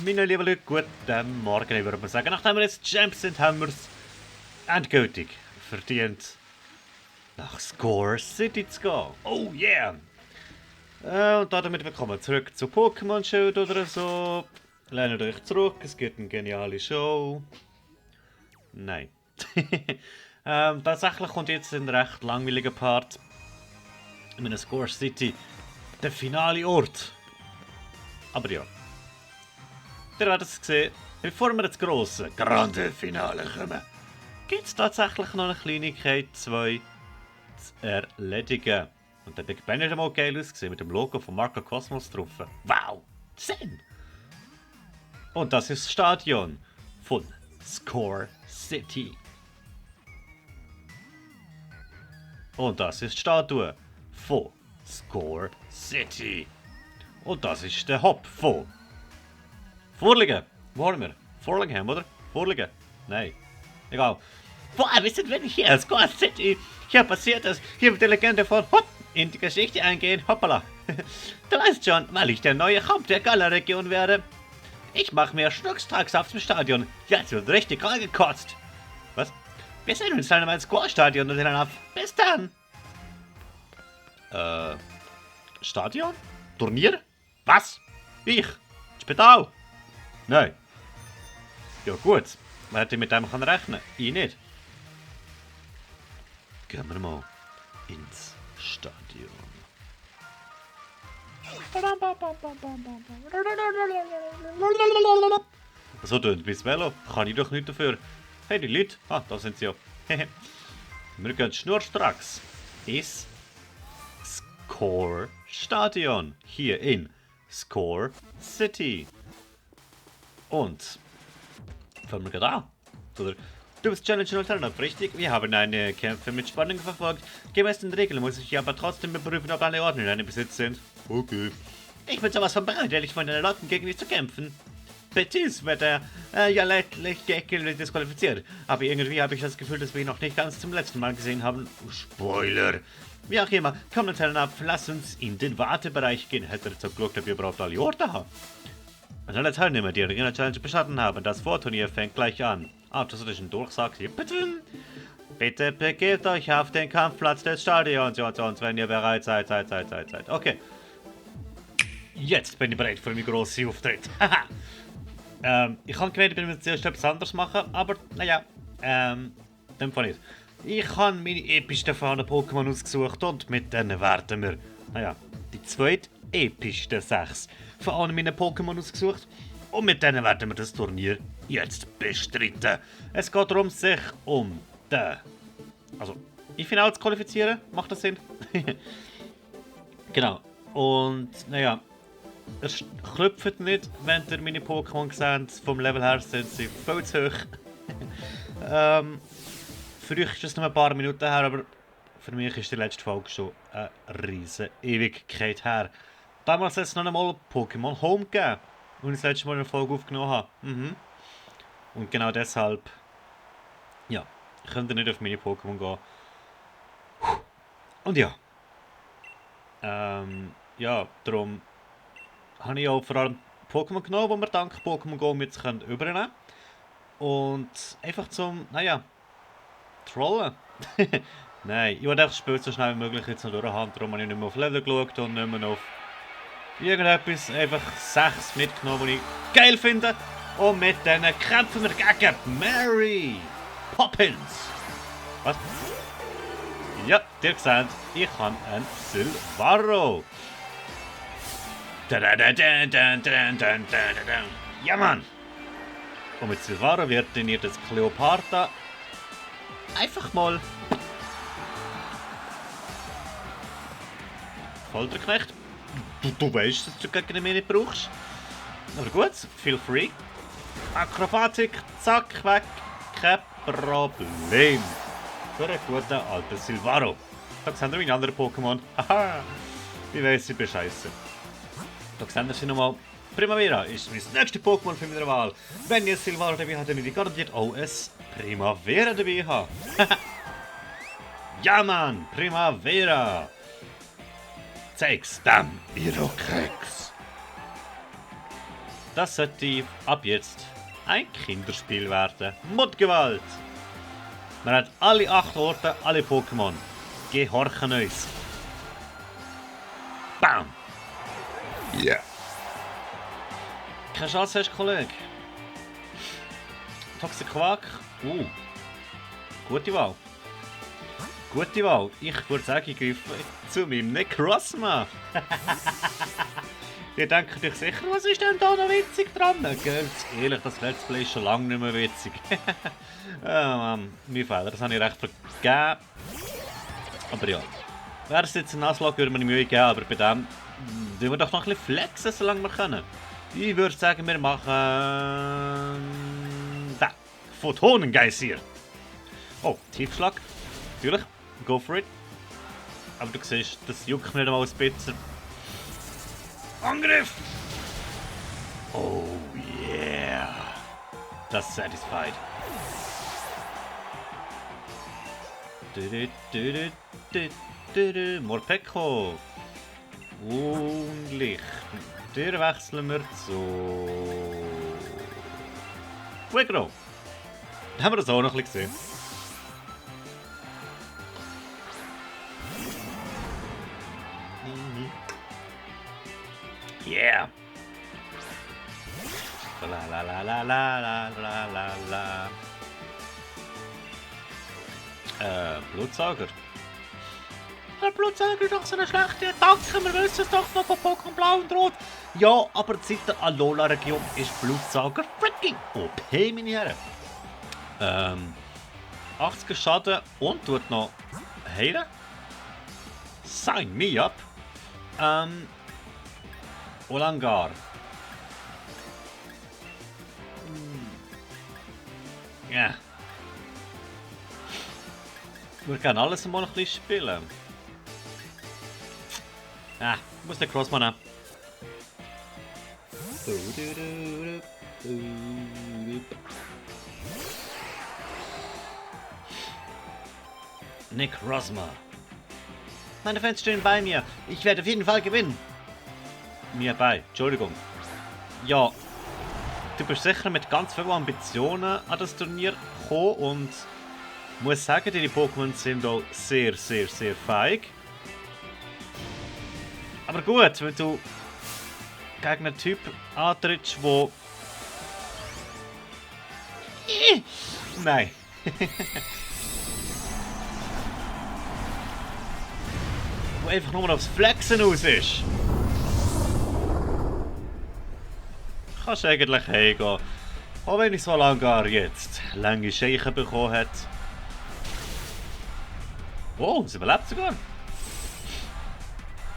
meine lieben Leute, guten Morgen, würde man sagen. Nachdem wir jetzt Champs sind, haben wir es endgültig verdient, nach Score City zu gehen. Oh yeah! Und damit willkommen zurück zu Pokémon Schild oder so. Lehnt euch zurück, es gibt eine geniale Show. Nein. Tatsächlich kommt jetzt ein recht langweiliger Part in einer Score City, der finale Ort. Aber ja. Ihr werdet es sehen, bevor wir ins grosse, grande Finale kommen, gibt es tatsächlich noch eine Kleinigkeit, 2 zu erledigen. Und der Big Ben hat mal geil ausgesehen, mit dem Logo von Marco Cosmos drauf. Wow! 10! Und das ist das Stadion von Score City. Und das ist die Statue von Score City. Und das ist der Hop von Vorliegen. Wo haben wir? Vorliegen haben, oder? Vorliegen? Nein. Egal. Boah, wir sind wirklich hier in Score City. Hier passiert es. Hier wird die Legende von Hopp in die Geschichte eingehen. Hoppala. Du weißt schon, weil ich der neue Hop der Gala-Region werde. Ich mache mir Schnuckstragssaft im Stadion. Jetzt wird richtig gekotzt. Was? Wir sehen uns dann im Score-Stadion und dann ab. Bis dann. Stadion? Turnier? Was? Ich? Spital? Nein. Ja gut. Wer hätte mit dem rechnen? Ich nicht. Gehen wir mal ins Stadion. So tönt mein Velo. Kann ich doch nicht dafür. Hey, die Leute. Ah, da sind sie ja. Wir gehen schnurstracks ins Score Stadion. Hier in Score City. Und fangen wir gerade an. Oder? Du bist Challenge Alternative, richtig? Wir haben eine Kämpfe mit Spannung verfolgt. Gemäß den Regeln muss ich aber trotzdem überprüfen, ob alle Orden in einem Besitz sind. Okay. Ich bin sowas von bereit, ehrlich von den Leuten gegen dich zu kämpfen. Betis wird ja leidlich disqualifiziert. Aber irgendwie habe ich das Gefühl, dass wir ihn noch nicht ganz zum letzten Mal gesehen haben. Spoiler. Wie auch immer, komm Alternative, lass uns in den Wartebereich gehen. Hätte er zum Glück, dass wir überhaupt alle Orte haben. Und alle Teilnehmer, die Arena Challenge bestanden haben, das Vorturnier fängt gleich an. Automatischen Durchsag hier, bitte. Bitte begebt euch auf den Kampfplatz des Stadions, wenn ihr bereit seid. Okay. Jetzt bin ich bereit für meinen grossen Auftritt. Ich habe gemeint, ich will zuerst etwas anderes machen, aber naja, dem Fall nicht. Ich habe meine epischsten Fahnen-Pokémon ausgesucht und mit denen werden wir, naja, die zweite epischsten 6 von allen meinen Pokémon ausgesucht. Und mit denen werden wir das Turnier jetzt bestreiten. Es geht darum, sich um den... Also, im Finale zu qualifizieren. Macht das Sinn? Genau. Und, naja, es klopft nicht, wenn ihr meine Pokémon seht. Vom Level her sind sie viel zu hoch. Für euch ist es noch ein paar Minuten her, aber für mich ist die letzte Folge schon eine riesige Ewigkeit her. Damals hat es noch einmal Pokémon Home gegeben, und ich das letzte Mal eine Folge aufgenommen habe. Und genau deshalb, ja, ich könnte nicht auf meine Pokémon gehen. Und ja, ja, darum habe ich auch vor allem Pokémon genommen, die wir dank Pokémon Go mit übernehmen können. Und einfach zum, naja, trollen. Nein, ich wollte einfach das Spiel so schnell wie möglich jetzt noch durchhaben, darum habe ich nicht mehr auf Level geschaut und nicht mehr auf irgendetwas, einfach 6 mitgenommen, die ich geil finde. Und mit denen kämpfen wir gegen Mary Poppins. Was? Ja, ihr seht, ich habe einen Silvaro. Ja, Mann! Und mit Silvaro wird trainiert das Cleopatra einfach mal Folterknecht. Du weißt, dass du gegen mich nicht brauchst. Aber gut, feel free. Akrobatik, zack, weg. Kein Problem. Für einen guten alten Silvaro. Da sehen wir meine anderen Pokémon. Haha, wie weiss ich bescheißen. Da sehen wir sie nochmal. Primavera ist mein nächstes Pokémon für meine Wahl. Wenn ihr Silvaro dabei habt, dann würde ich garantiert auch ein Primavera dabei haben. Ja, Mann, Primavera. Zeig's dann, Irokex. Das sollte ab jetzt ein Kinderspiel werden. Mordgewalt! Man hat alle 8 Orte, alle Pokémon. Gehorchen uns. Bam! Ja. Yeah. Keine Chance hast, Kollege. Toxic Quack. Gute Wahl. Gute Wahl. Ich würde sagen, ich greife zu meinem Necrozma. Ihr denkt euch sicher, was ist denn da noch witzig dran? Ganz ehrlich, das Let's Play ist schon lange nicht mehr witzig. Mein Fehler, das habe ich recht vergeben. Aber ja. Wäre es jetzt ein Naslog, würde man die Mühe geben, aber bei dem tun wir doch noch ein bisschen flexen, solange wir können. Ich würde sagen, wir machen... da. Photonengeysir. Oh, Tiefschlag. Natürlich. Go for it. Aber du siehst, das juckt nicht einmal ein bisschen. Angriff! Oh yeah. Das satisfied. Morpeko. Und Licht. Der wechseln wir zu... Fuegro. Dann haben wir das auch noch ein bisschen gesehen. Yeah! La la la la la la la la la. Blutsauger. Der Blutsauger ist doch so eine schlechte Attacke, wir wissen es doch noch von Pokémon Blau und Rot. Ja, aber seit der Alola-Region ist Blutsauger freaking OP, meine Herren. 80er Schaden und tut noch heilen. Sign me up. Olangar. Ja. Wir können alles mal ein bisschen spielen. Ah, ich muss den Crossman nehmen. Necrozma. Meine Fans stehen bei mir. Ich werde auf jeden Fall gewinnen. Mir bei, Entschuldigung. Ja, du bist sicher mit ganz vielen Ambitionen an das Turnier gekommen und muss sagen, deine Pokémon sind auch sehr, sehr, sehr feig. Aber gut, wenn du gegen einen Typ antrittst, wo... Nein. Wo einfach nur aufs Flexen aus ist. Kannst du eigentlich heimgehen. Auch wenn ich so lange jetzt lange Scheichen bekommen hat. Oh, sie überlebt sogar.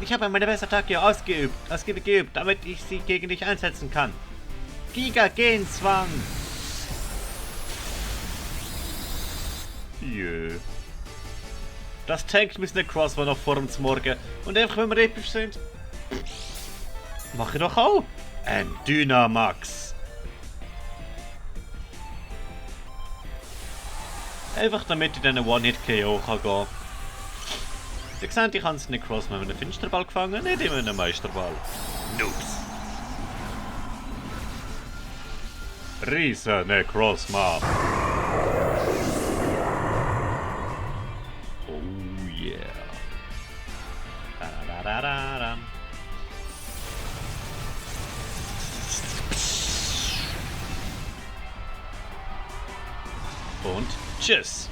Ich habe meine Bestattacke ausgeübt, damit ich sie gegen dich einsetzen kann. Giga-Genzwang. Jö. Das tankt bis Necrozma noch vor uns morgen. Und einfach, wenn wir episch sind. Mach ich doch auch. Ein Dynamax. Einfach damit ich diesen One-Hit-KO gehen kann. Ihr seht, ich habe es Necrozma mit einem Finsterball gefangen, nicht in einem Meisterball. Noobs. Riese Necrozma. Oh yeah. Da-da-da-da-da. Und tschüss.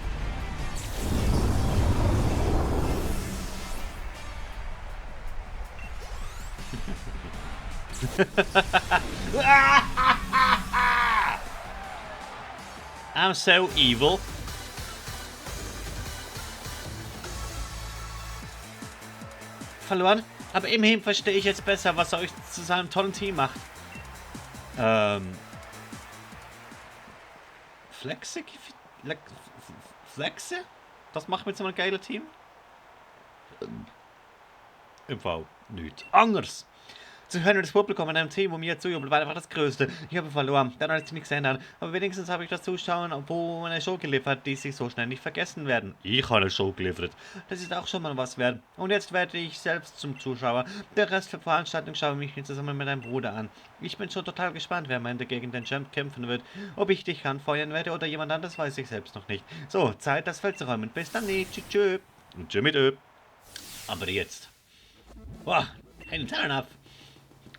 I'm so evil. Verloren, aber immerhin verstehe ich jetzt besser, was er euch zu seinem tollen Team macht. Flexe? Das macht mit so einem geilen Team? Im Fall nichts anderes. Zu hören, wie das Publikum in einem Team, wo mir zujubelt, war einfach das Größte. Ich habe verloren, dann als ich nichts ändern. Aber wenigstens habe ich das Zuschauen, wo eine Show geliefert, die sich so schnell nicht vergessen werden. Ich habe eine Show geliefert. Das ist auch schon mal was wert. Und jetzt werde ich selbst zum Zuschauer. Der Rest der Veranstaltung schaue ich mich zusammen mit deinem Bruder an. Ich bin schon total gespannt, wer am Ende gegen den Champ kämpfen wird. Ob ich dich anfeuern werde oder jemand anderes, weiß ich selbst noch nicht. So, Zeit, das Feld zu räumen. Bis dann, tschüss. Und tschüss mit Ö. Aber jetzt. Boah, einen Turn ab.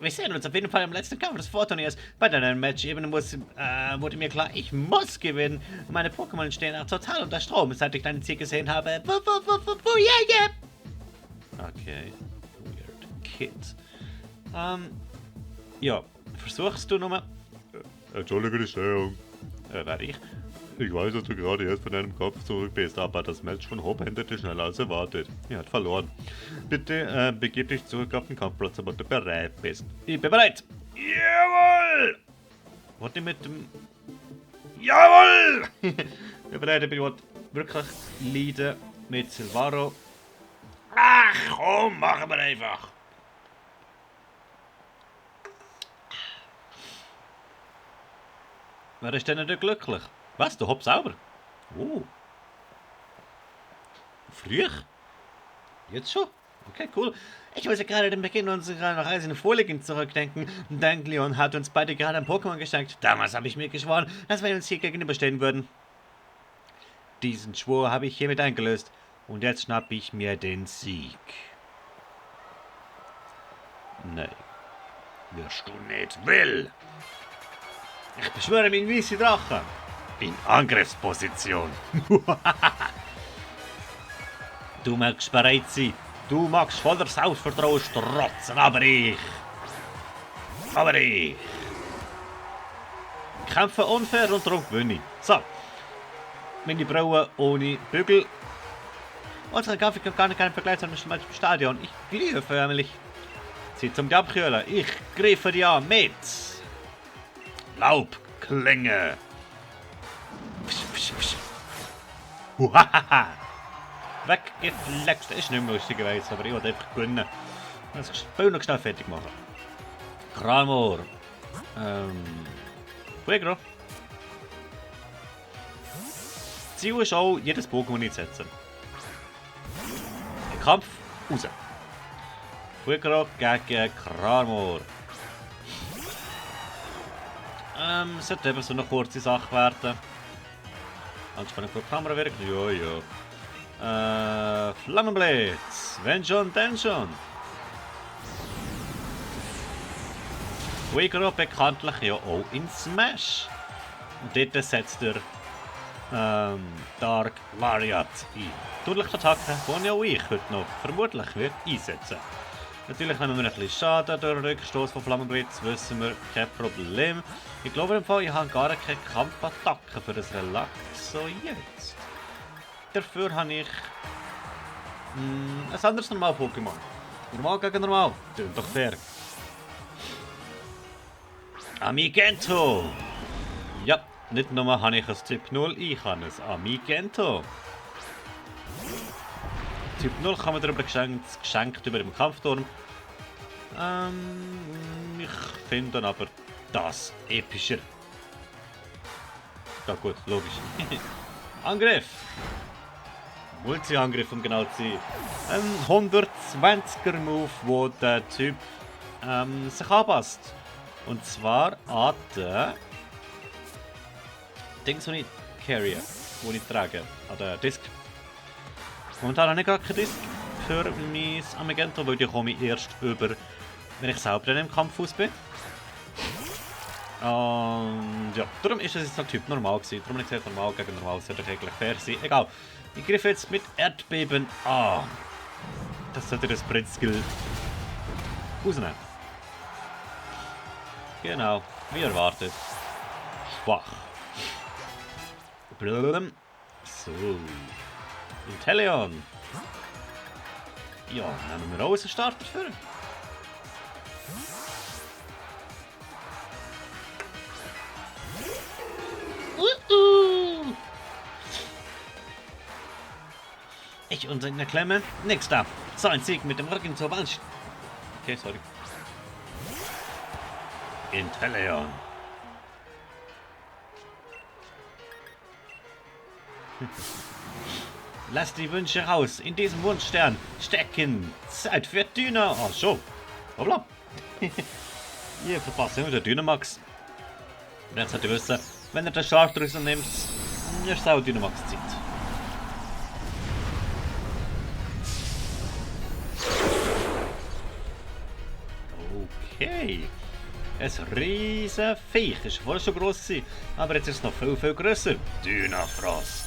Wir sehen uns auf jeden Fall im letzten Kampf des Vorturniers. Bei deinem Match eben wurde mir klar, ich muss gewinnen. Meine Pokémon stehen auch total unter Strom, seit ich dein Ziel gesehen habe. Yeah. Okay. Weird Kid. Ja. Versuchst du nochmal? Entschuldige die Störung. Wer ich? Ich weiß, dass du gerade erst von einem Kampf zurück bist, aber das Match von Hopp endete schneller als erwartet. Er hat verloren. Bitte begib dich zurück auf den Kampfplatz, sobald du bereit bist. Ich bin bereit. Jawohl! Warte mit dem... Jawohl! Ich bin bereit, ich bin wirklich leiden mit Silvaro. Ach komm, machen wir einfach. Wer ist denn nicht glücklich? Was, der Hopp selber? Oh. Früh? Jetzt schon? Okay, cool. Ich muss ja gerade den Beginn unserer Reise in Vorliegen zurückdenken. Dank Leon hat uns beide gerade ein Pokémon geschenkt. Damals habe ich mir geschworen, dass wir uns hier gegenüberstehen würden. Diesen Schwur habe ich hiermit eingelöst. Und jetzt schnappe ich mir den Sieg. Nein. Wirst du nicht will. Ich beschwöre meinen weißen Drachen. In Angriffsposition. Du magst bereit sein. Du magst voller Selbstvertrauen strotzen, aber ich kämpfe unfair und darum gewinne ich. So. Meine Brauen ohne Bügel. Unsere Kampf gibt gar nicht keinen Vergleich zum Stadion. Ich glühe förmlich. Zeit zum Abkühlen. Ich greife dir an mit Laubklinge. Huhahaha! Weggeflext. Ist nicht mehr lustigerweise, aber ich wollte einfach gewinnen. Das Spiel noch schnell fertig machen. Kramor. Fuegro. Ziel ist auch, jedes Pokémon einzusetzen. Kampf raus. Fuegro gegen Kramor. Sollte eben so eine kurze Sache werden. Anspannung für die Kamera wirkt. Ja. Flammenblitz. Wenn schon, denn schon. Fuegro bekanntlich ja auch in Smash. Und dort setzt er Dark Lariat ein. Durchlichtattacke, die ja auch ich heute noch vermutlich wird einsetzen. Natürlich nehmen wir ein bisschen Schaden durch den Rückstoß von Flammenblitz, wissen wir, kein Problem. Ich glaube im Fall, ich habe gar keine Kampfattacke für das Relax, so jetzt. Dafür habe ich ein anderes Normal-Pokémon. Normal gegen Normal, tönt doch fair. Amigento! Ja, nicht nur habe ich ein Typ 0, ich habe ein Amigento. Typ 0 kann man darüber geschenkt über den Kampfturm. Ich finde aber das epischer. Ja gut, logisch. Angriff! Multi-Angriff, um genau zu sein. Ein 120er Move, wo der Typ sich anpasst. Und zwar an den Dings, den ich carrier, den ich trage, an den Disc. Momentan habe ich gar keinen Disc für mein Amigento, weil die komme ich erst über, wenn ich selber im Kampf aus bin. Und ja, darum ist es jetzt noch Typ normal gewesen. Darum habe ich gesagt, normal gegen normal sollte eigentlich fair sein. Egal, ich greife jetzt mit Erdbeben an. Das sollte das Sprint-Skill rausnehmen. Genau, wie erwartet. Schwach. So. Inteleon. Ja, nehmen wir raus und starten für. Ich und seine Klemme. Nix da. So ein Sieg mit dem Rücken zur Wand. Okay, sorry. Inteleon. Lass die Wünsche raus. In diesem Wunschstern stecken. Zeit für Dynamax. Ach so. Hoppla. Hier verpassen wir den Dynamax. Und jetzt sollt ihr wissen, wenn ihr den Scharfdrüssel nehmt, ist es auch Dynamax-Zeit. Okay. Ein riesen Viech. Ist vorher schon gross gewesen, aber jetzt ist es noch viel, viel grösser. Dynafrost.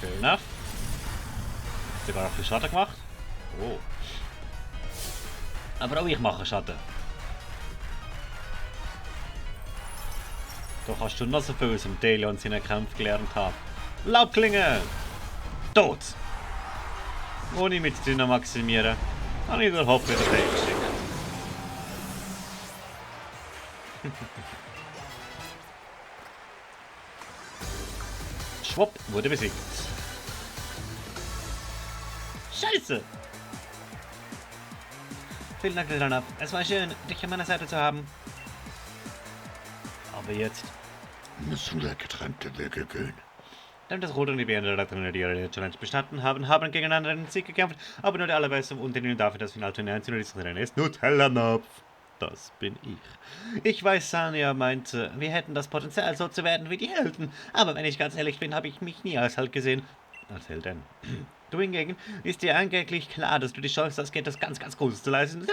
Fair enough. Hat sogar noch viel Schaden gemacht. Oh. Aber auch ich mache Schaden. Da kannst du noch so viel aus dem Delion seinen Kampf gelernt haben. Laubklinge! Tot! Ohne mit Dynamaximieren. Habe ich den Hopf wieder weggeschickt. Schwupp, wurde besiegt. Scheiße! Vielen Dank, Lilana. Es war schön, dich an meiner Seite zu haben. Aber jetzt Müssen wir getrennte Wege gehen. Damit das Rot und die Bären der ihre Challenge bestanden haben, haben gegeneinander den Sieg gekämpft, aber nur der allerbeste und den dafür das Finalturnier einzunehmen ist Nutella-Napf. Das bin ich. Ich weiß, Sania meinte, wir hätten das Potenzial, so zu werden wie die Helden. Aber wenn ich ganz ehrlich bin, habe ich mich nie als Held gesehen. Als Heldin. Du hingegen ist dir eigentlich klar, dass du die Chance hast, etwas ganz, ganz Großes zu leisten.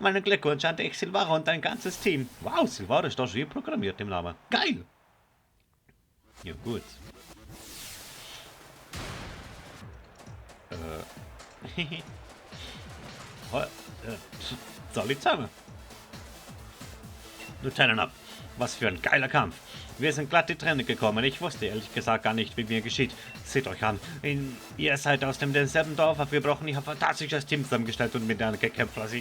Meinen Glückwunsch an dich, Silvaro und dein ganzes Team. Wow, Silvaro ist doch schon programmiert im Namen. Geil! Ja, gut. Soll zusammen. Lieutenant ab. Was für ein geiler Kampf. Wir sind glatt die Träne gekommen. Ich wusste ehrlich gesagt gar nicht, wie mir geschieht. Seht euch an. Ihr seid aus demselben Dorf, aber wir brauchen hier ein fantastisches Team zusammengestellt und miteinander gekämpft. Also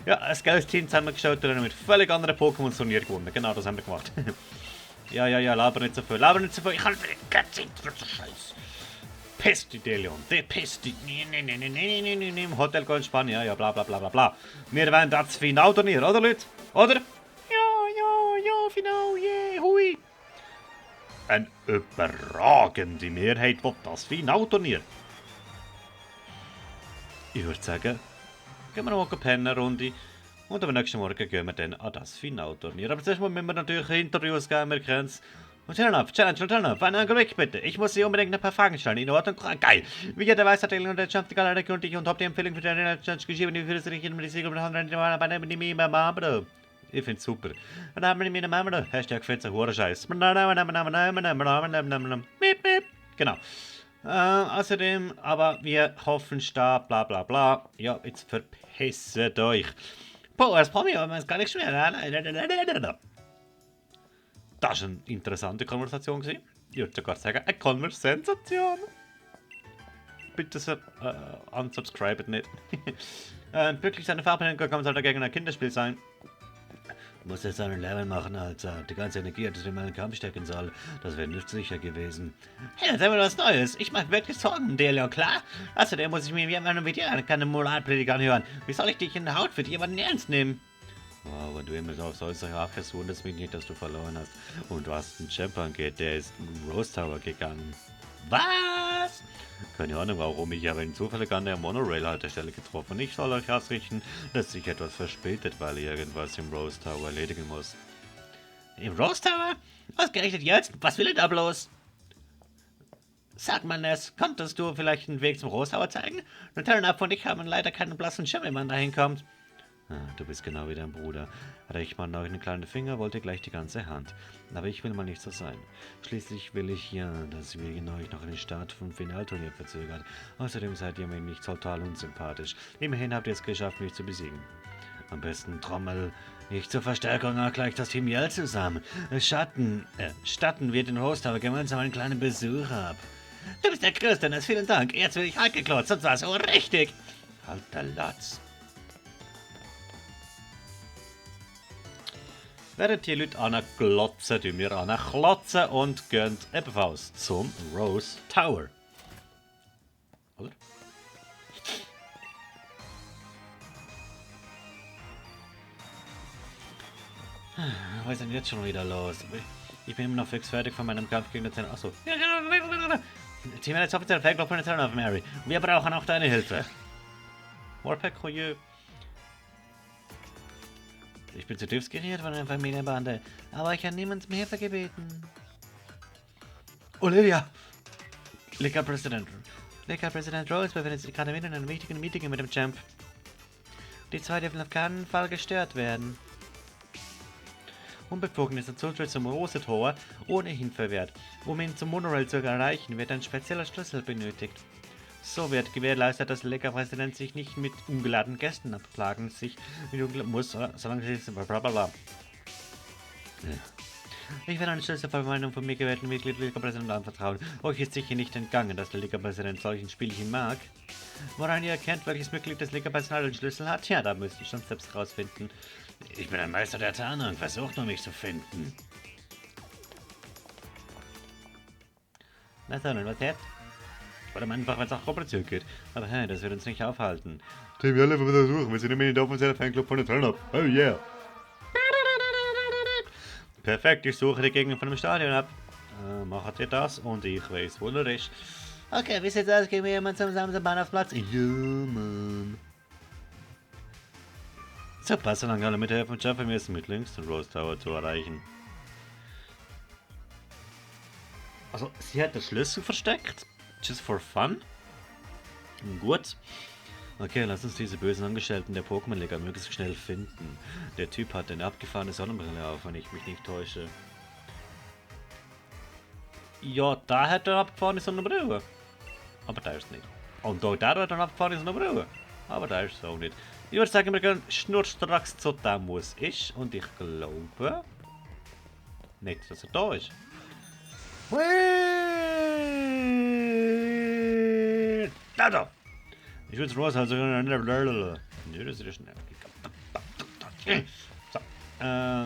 ja, ein geiles Team zusammengestellt und mit völlig anderen Pokémon-Turnier gewonnen. Genau, das haben wir gemacht. ja, laber nicht so viel. Laber nicht so viel. Ich habe keine Zeit für so Scheiß. Pest, die Delion. Der Pest, die... Nee. Im Hotel gehen Spanien. Ja, bla bla bla bla bla. Wir wollen das Finalturnier, oder Leute? Oder? Ja, Final, yeah, hui. Eine überragende Mehrheit will das Finalturnier. Ich würde sagen, gehen wir noch eine Runde und am nächsten Morgen gehen wir dann an das Finalturnier. Aber zuerst müssen wir natürlich Interviews geben, wir kennen es. Und Challenge, ein Angriff bitte. Ich muss Sie unbedingt ein paar Fragen stellen. In Ordnung? Geil. Wie jeder weiß, hat der Champ die Galerie und ich und habe die Empfehlung für die Challenge geschrieben, die für sich in die Siegel mit Hand ich find's super. Dann haben wir meine Mama, Hashtag fetzer Hurenscheiß. Genau. Außerdem, aber wir hoffen stark, bla bla bla. Ja, jetzt verpisset euch. Boah, das Promi, aber es gar nicht schwer. Das war eine interessante Konversation. Ich würde sogar sagen, eine Konversation. Bitte unsubscribe nicht. Wirklich seine Farbe kann soll dagegen ein Kinderspiel sein. Muss jetzt einen Level machen, Alter. Die ganze Energie, die in meinen Kampf stecken soll. Das wäre nicht sicher gewesen. Hey, das ist immer was Neues. Ich mache wirklich Sorgen, Delion, klar? Außerdem muss ich mir wie immer mit dir keine Moralprediger anhören. Wie soll ich dich in der Haut für jemanden ernst nehmen? Wow, wenn du immer so auf solche achest, wundert es mich nicht, dass du verloren hast. Und du hast einen Champ angeht, der ist in Rose Tower gegangen. Was? Keine Ahnung warum, ich habe ihn zufällig an der Monorail-Haltestelle getroffen. Ich soll euch ausrichten, dass sich etwas verspätet, weil ich irgendwas im Rose Tower erledigen muss. Im Rose Tower? Ausgerechnet jetzt? Was will er da bloß? Sag mal, Ness, konntest du vielleicht einen Weg zum Rose Tower zeigen? Lieutenant und ich haben leider keinen blassen Schimmer, wenn man da hinkommt. Du bist genau wie dein Bruder. Reicht man noch einen kleinen Finger, wollte gleich die ganze Hand. Aber ich will mal nicht so sein. Schließlich will ich ja, dass wir euch noch den Start vom Finalturnier verzögert. Außerdem seid ihr mir nicht total unsympathisch. Immerhin habt ihr es geschafft, mich zu besiegen. Am besten Trommel. Nicht zur Verstärkung, auch gleich das Team Yell zusammen. Statten wir den Host aber gemeinsam einen kleinen Besuch ab. Du bist der Größte, das vielen Dank. Jetzt will ich angeklotzt und zwar so richtig. Halt der Latz. Während die Leute anglotzen, tun wir anklotzen und gehen ebenfalls zum Rose Tower. Oder? Was ist denn jetzt schon wieder los? Ich bin immer noch fix fertig von meinem Kampf gegen den Zellen. Achso. Team jetzt offiziell Fanclub von den Zellen of Mary. Wir brauchen auch deine Hilfe. Warpack, ich bin zutiefst gerührt von der Familienbande, aber ich habe niemand um Hilfe gebeten. Olivia! Liga-Präsident Rose befindet sich gerade mitten in einem wichtigen Meeting mit dem Champ. Die zwei dürfen auf keinen Fall gestört werden. Unbefugnis Zutritt zum Rose-Tor ohnehin verwehrt. Um ihn zum Monorail zu erreichen, wird ein spezieller Schlüssel benötigt. So wird gewährleistet, dass der Liga-Präsident sich nicht mit ungeladenen Gästen abplagen muss, solange sie blablabla. Ich werde eine Schlüsselverwaltung von mir gewählten Mitglied Liga-Präsident anvertrauen. Euch ist sicher nicht entgangen, dass der Liga-Präsident solchen Spielchen mag. Woran ihr erkennt, welches Mitglied des Liga-Personal den Schlüssel hat, ja, da müsst ihr schon selbst rausfinden. Ich bin ein Meister der Tarnung, versucht nur mich zu finden. Na so, nun was jetzt? Oder einfach, wenn es auch kompliziert geht. Aber hey, das wird uns nicht aufhalten. Team, wir alle versuchen. Wir sind immerhin der offizielle Fanclub von den Turn-Up. Oh yeah. Perfekt, ich suche die Gegner von dem Stadion ab. Macht ihr das und ich weiß, wo er ist. Okay, wie sieht's aus? Gehen wir jemand zum Bahnhofplatz? Ja, Mann. Super, solange alle mithelfen und schaffen wir es mit links den Rose Tower zu erreichen. Also, sie hat den Schlüssel versteckt. Just for fun. Gut. Okay, lass uns diese bösen Angestellten der Pokémon-Liga möglichst schnell finden. Der Typ hat eine abgefahrene Sonnenbrille auf, wenn ich mich nicht täusche. Ja, da hat er eine abgefahrene Sonnenbrille. Aber da ist es nicht. Und da hat er eine abgefahrene Sonnenbrille. Aber da ist es auch nicht. Ich würde sagen, wir gehen schnurstracks zu dem, wo es ist. Und ich glaube... nicht, dass er da ist. Da! Ich will es raus, also... Nö, das ist schnell. So.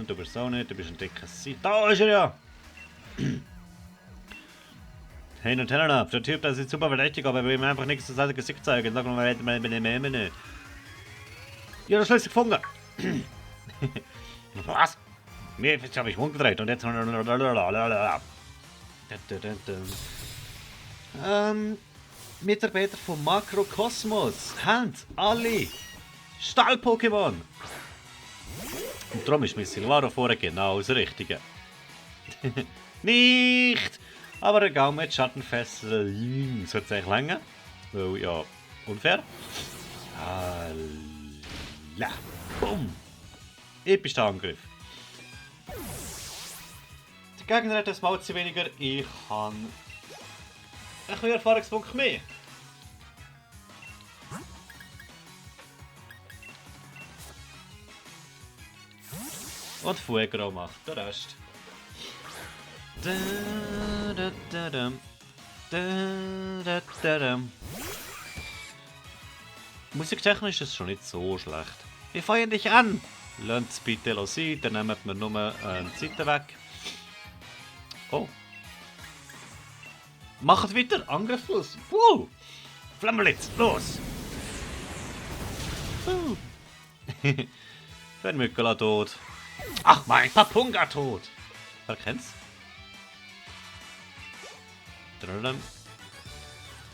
Du bist auch nicht, du bist ein dicker Sieg. Da ist er ja! Hey, Nutella, der Typ, der sieht super verdächtig, aber er will ihm einfach nichts zu seinem Gesicht zeigen. Sag mal, nicht. Ja, das Schlüssel gefunden! Was? Mir habe ich rumgedreht und jetzt... Mitarbeiter von Makrokosmos haben alle Stahl-Pokémon. Und darum ist mein Silvaro vorher genau das Richtige. Nicht! Aber der Gang mit Schattenfessel sollte es eigentlich länger. Weil ja, unfair. Alla. Bumm! Epischer Angriff. Der Gegner hat das Mauzi weniger. Ich habe ein bisschen Erfahrungspunkt mehr. Und Fuegro macht den Rest. Musiktechnisch ist es schon nicht so schlecht. Wir feuern dich an! Lasst es bitte sein, dann nehmen wir nur die Seite weg. Oh. Macht weiter! Angriffslos! Flammenblitz! Los! Fernmückela tot. Ach, mein Papunga tot! Wer kennt's?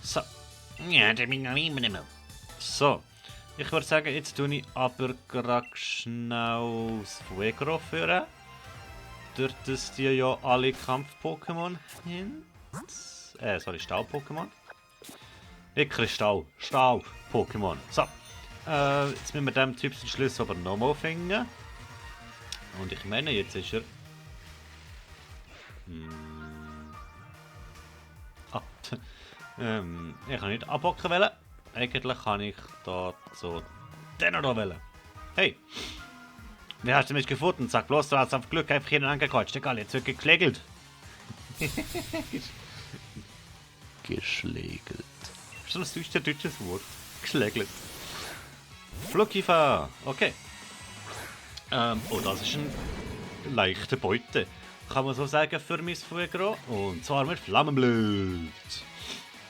So. Ja, der bin noch immer nicht mehr. So. Ich würde sagen, jetzt tue ich aber gerade schnell das Fuegro führen. Dort ist die ja alle Kampf-Pokémon hin. Sorry, Stahl-Pokémon. Nicht Kristall, Stahl-Pokémon. So. Jetzt müssen wir dem Typ den Schlüssel aber nochmal finden. Und ich meine, jetzt ist er... ich kann nicht abhocken wollen. Eigentlich kann ich da so den da wollen. Hey! Wie hast du mich gefunden? Sag bloß, du hast auf Glück einfach jeden angequatscht. Egal, jetzt wird geklegelt. Geschlägelt. Das ist ein deutsches Wort. Geschlägelt. Flugkiefer. Okay. Oh, das ist eine leichte Beute. Kann man so sagen für mein Fuegro. Und zwar mit Flammenblut.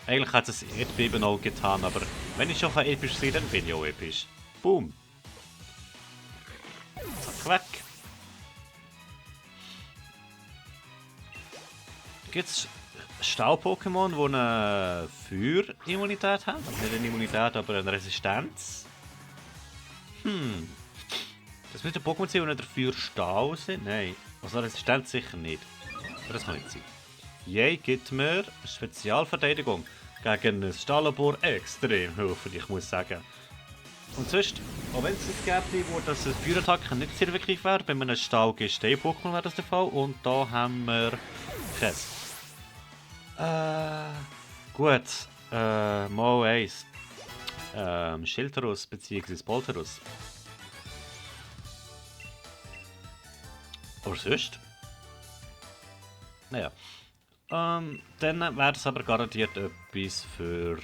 Eigentlich hat es Erdbeben auch getan, aber wenn ich schon episch sehe, dann bin ich auch episch. Boom. Zack, weg. Gibt es Staub-Pokémon, die eine Feuerimmunität haben? Also nicht eine Immunität, aber eine Resistenz? Das müsste ein Pokémon sein, die nicht dafür Stahl sind? Nein. Also Resistenz sicher nicht. Aber das kann nicht sein. Yay gibt mir Spezialverteidigung gegen ein Stahllabor extrem hilfreich, ich muss sagen. Und sonst, auch wenn es ein gäbe, wo das Feuerattacken nicht sehr effektiv wäre, bei einem Stahl-Gestein-Pokémon wäre das der Fall. Und da haben wir Käse. Gut. Mal eins. Schilderus bzw. Polterus. Aber sonst? Naja. Dann wäre es aber garantiert etwas für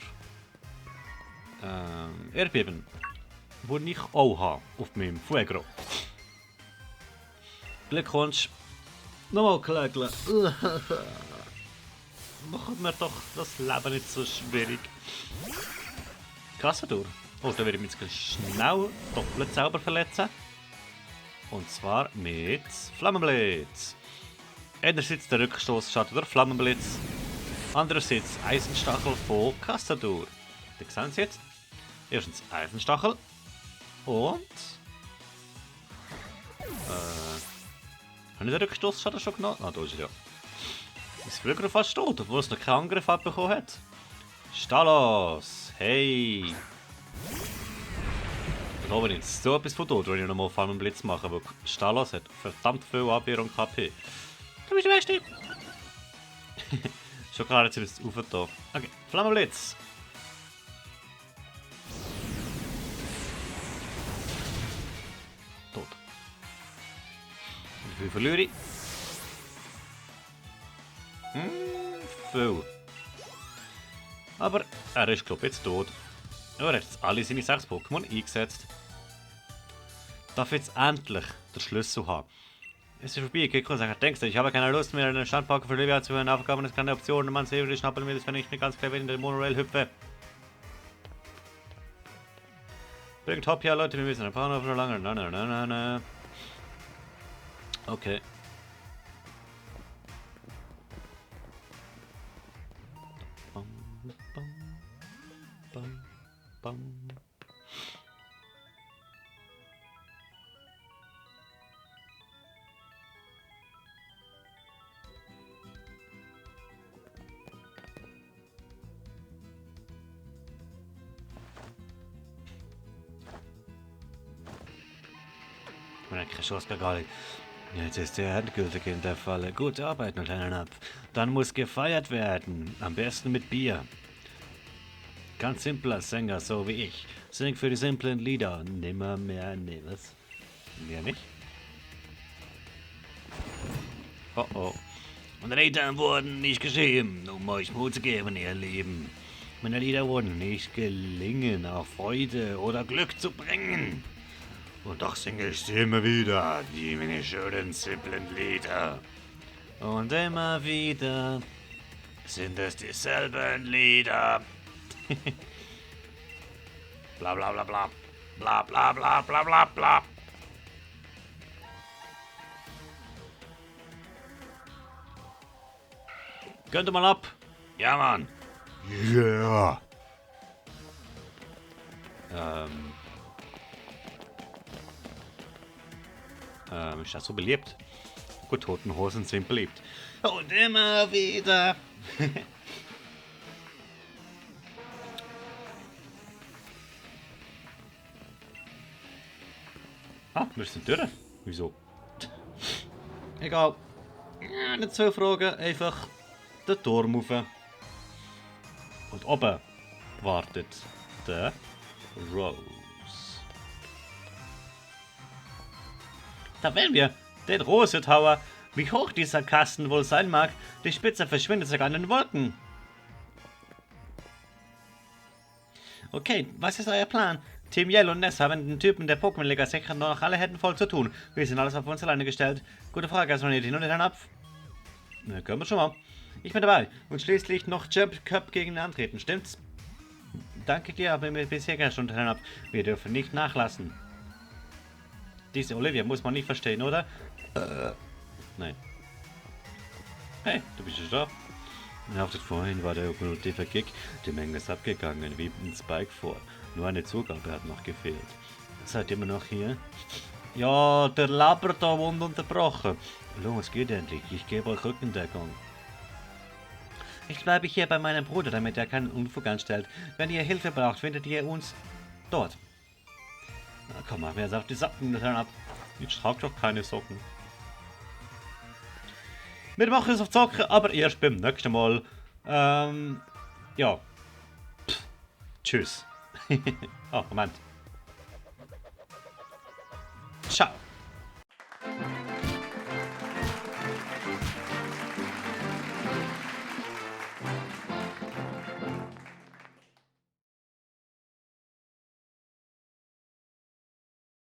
Erdbeben. Wo ich auch habe auf meinem Fuegro. Glückwunsch. Nochmal klägeln. Macht mir doch das Leben nicht so schwierig. Kassadur. Oh, da werde ich mich jetzt schnell doppelt selber verletzen. Und zwar mit Flammenblitz. Einerseits der Rückstoßschaden durch Flammenblitz. Andererseits Eisenstachel von Kassadur. Da sehen Sie jetzt. Erstens Eisenstachel. Und... habe ich den Rückstoßschaden schon genommen? Ah, da ist er ja. Ist früher fast tot, obwohl es noch keinen Angriff abbekommen hat. Stalos! Hey! Ich glaube nicht so etwas von tot, wenn ich nochmal Flammenblitz mache, weil Stalos hat verdammt viel Abwehr und KP. Du bist der Beste! Schon klar, jetzt ist es aufgetan. Okay, Flammenblitz! Tot. Und wie viel verliere ich? Viel. Aber er ist, glaube ich, jetzt tot. Er hat jetzt alle seine 6 Pokémon eingesetzt. Darf jetzt endlich den Schlüssel haben. Es ist vorbei, Gekko und sagt, denkst du, ich habe keine Lust mehr, einen Standparker für Livia zu hören, Aufgaben, das ist keine Option, man sehen, die schnappeln mir das, wenn ich nicht ganz clever in den Monorail hüpfe. Bringt Hopp, ja Leute, wir müssen ein paar noch lange. Na. Okay. Bam. Man keine Chance gar nicht. Jetzt ist er endgültig in der Falle. Gute Arbeit, Lieutenant Up. Dann muss gefeiert werden. Am besten mit Bier. Ganz simpler Sänger, so wie ich. Sing für die simplen Lieder. Nimmer mehr, nee, was? Mehr nicht? Oh oh. Und Eltern wurden nicht geschehen, um euch Mut zu geben, ihr Lieben. Meine Lieder wurden nicht gelingen, auch Freude oder Glück zu bringen. Und doch singe ich sie immer wieder, die meine schönen, simplen Lieder. Und immer wieder sind es dieselben Lieder. Bla bla bla bla. Bla bla bla bla bla bla. Könnt ihr mal ab? Ja, Mann. Yeah! Ist das so beliebt? Gut, Toten Hosen sind beliebt. Und immer wieder. Ah, wir sind durch. Wieso? Egal. Ja, nicht so fragen, einfach den Turm rauf. Und oben wartet der Rose. Da werden wir den Rose-Tower. Wie hoch dieser Kasten wohl sein mag, die Spitze verschwindet sogar in den Wolken. Okay, was ist euer Plan? Team Yell und Ness haben den Typen der Pokémon-Liga sicher noch alle Händen voll zu tun. Wir sind alles auf uns alleine gestellt. Gute Frage, also nicht hin und dann ab. Na, können wir schon mal. Ich bin dabei. Und schließlich noch Jump Cup gegen ihn antreten, stimmt's? Danke dir, aber mir bisher schon ab. Wir dürfen nicht nachlassen. Diese Olivia muss man nicht verstehen, oder? Nein. Hey, du bist schon da. Nach das vorhin war der operative Gig. Die Menge ist abgegangen, wie ein Spike vor. Nur eine Zugabe hat noch gefehlt. Seid ihr immer noch hier? Ja, der labert da ununterbrochen. Los, geht endlich. Ich gebe euch Rückendeckung. Ich bleibe hier bei meinem Bruder, damit er keinen Unfug anstellt. Wenn ihr Hilfe braucht, findet ihr uns dort. Na komm, mach mir jetzt auf die Socken ab. Ich trage doch keine Socken. Wir machen es auf Zocken, aber erst beim nächsten Mal. Ja. Tschüss. Oh, Moment. Ciao.